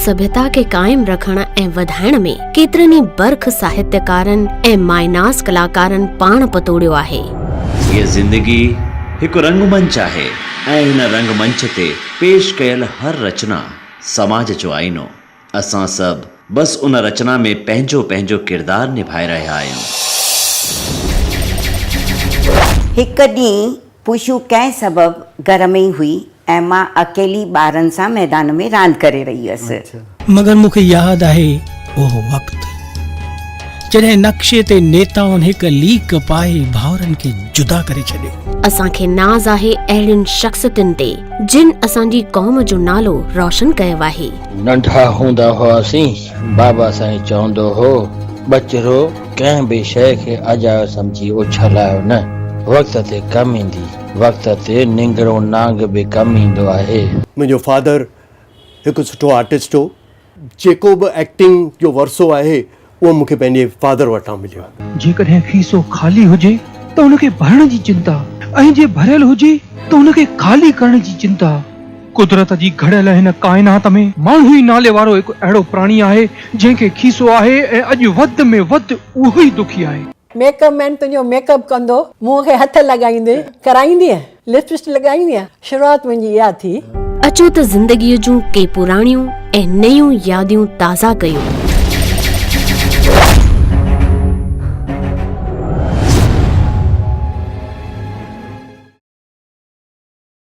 سڀيتا کي قائم رکڻ ۽ وڌائڻ ۾ ڪيترن ئي برک ساهتيڪارن ۽ مايناز ڪلاڪارن پاڻ پتوڙيو آهي. هيء زندگي هڪ رنگ منچ آهي ۽ هن رنگ منچ تي پيش ڪيل هر رچنا سماج جو آئينو. اسان سڀ بس ان رچنا ۾ پنهنجو پنهنجو ڪردار نڀائي رهيا آهيون. هڪ ڏينهن پوشو ڪنهن سبب گهر ۾ ئي هئي ۽ مان اڪيلي ٻارن سان ميدان ۾ راند ڪري رهي هيس. مگر مون کي ياد آهي اهو وقت، جڏهن نقشي تي نيتائن هڪ ليڪ پائي ڀائرن کي جدا ڪري ڇڏيو. اسان کي ناز آهي اهڙين شخصيتن تي، جن اسان جي قوم جو نالو روشن ڪيو آهي. ننڍا هوندا هئاسين، بابا سائين چوندو هو، ٻچڙو ڪنهن به شيء کي اجايو سمجهي اڇلايو نه، وقت تي ڪم ايندي، وقت تي ننگرو نانگ به ڪم ايندو آهي. منهنجو فادر هڪ سٺو آرٽسٽ هو. جيڪو به ايڪٽنگ جو ورثو آهي اهو مون کي پنهنجي فادر وٽان مليو. جيڪڏهن کيسو خالي هجي ته ان کي ڀرڻ جي چنتا ۽ جي ڀريل هجي ته ان کي خالي ڪرڻ جي چنتا. قدرت جي گهڙيل هن ڪائنات ۾ ماڻهو ئي نالي وارو هڪ اهڙو پراڻي آهي جنهن کي کيسو آهي ۽ اڄ وڌ ۾ وڌ اهو ئي دکي آهي. ميڪ اپ مين تنهنجو ميڪ اپ ڪندو، منهن کي هٿ لڳائيندي، ڪرائيندينء؟ لپ اسٽڪ لڳائيندينء؟ شروعات منهنجي اها ٿي. اچو ته زندگيء جون ڪي پراڻيون ۽ نيون ياديون تازا ڪيون.